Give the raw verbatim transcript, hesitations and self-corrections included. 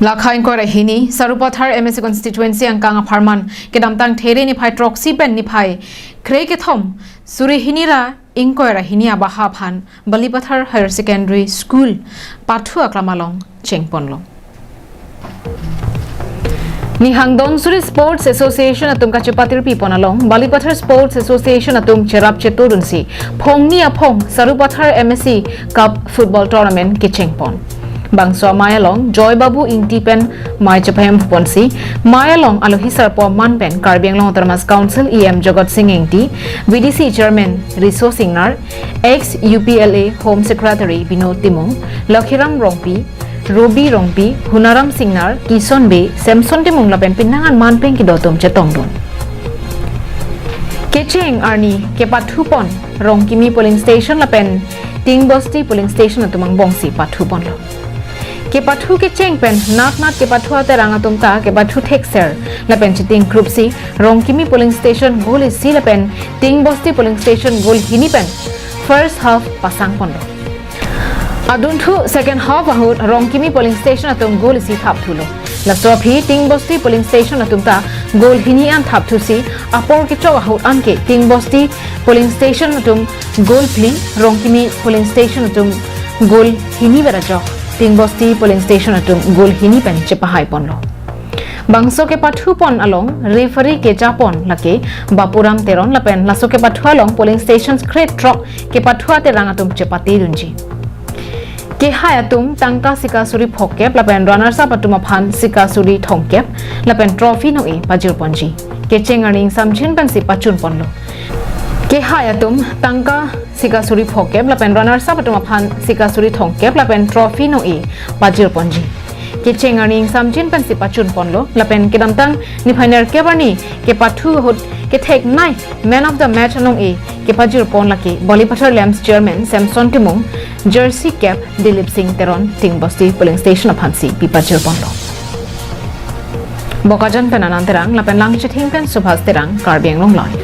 Lakha ingkoi ra hini, Sarupathar M A C constituency angkang apharman, kedamtang There niphai throksi pen niphai krekethom suri hini ra ingkoi ra hini abaha aphan Balipathar Higher Secondary School pathu aklam along chengponlo. Nihang Donsuri Sports Association atum kachepatirpi pon along, Balipathar Sports Association atum cherap chetodunsi, phongni aphong Sarupathar M A C Cup Football Tournament kechengpon. Bangso amei along Joy Babu Ingti pen mei chepahem ponsi, mei along alohi sarpo man pen Karbi Anglong Autonomous Council E M Jagat Sing Engti, V D C Chairman Riso Singnar, ex U P L A Home Secretary Binod Timung, Lakhiram Rongpi, Robi Rongpi, Hunaram Singnar, Kison Bey, Samson Timung lapen pinangan manpeng kedo atum chetongdun. Kecheng arni kepathupon Rongkimi polling station lapen Tingbosti polling station atum angbongsi pathuponlo. Kepathu kecheng pen natnat kepathu aterang atum ta kepathu thekser lapen chiting krupsi Rongkimi polling station goal isi lapen Tingbosti polling station goal hini pen first half pasangponlo. Adunthu second half ahut Rongkimi polling station atum goal isi thapthulo. Laso aphi Tingbosti polling station atum ta goal hini an thapthusi apor kechok ahut anke Tingbosti polling station atum goal phli, Rongkimi polling station atum goal hini vet ajok Tingbosti polling station atum goal hini pen chepahaiponlo. Bangso kepathupon along referee kejapon lake Bapuram Teron lapen laso kepathu along polling stations krethrok kepathu aterang atum chepatedunji. Kehai atum tangka sika suri phokep lapen runners up atum aphan sika suri thomkep lapen trophy nong-e pajirponji. Kecheng arni ingsamjin pensi pachunponlo. Kehai atum tangka sika suri phokep lapen runners up atum aphan sika suri thomkep lapen trophy nong-e pajirponji. Kecheng arni ingsamjin pensi pachunponlo lapen kedamtang niphai nerkep arni kepathu ahut ketheknei man of the match anong-e kepajirpon lake Balipathar Lamps Chairman Samson Timung, jersey cap Dilip Singh Teron, Tingbosti polling station aphansi pipajirponlo. Bokajan pen Anand Terang lapen Langchithing pen Subhas Terang, Karbi Anglong Live.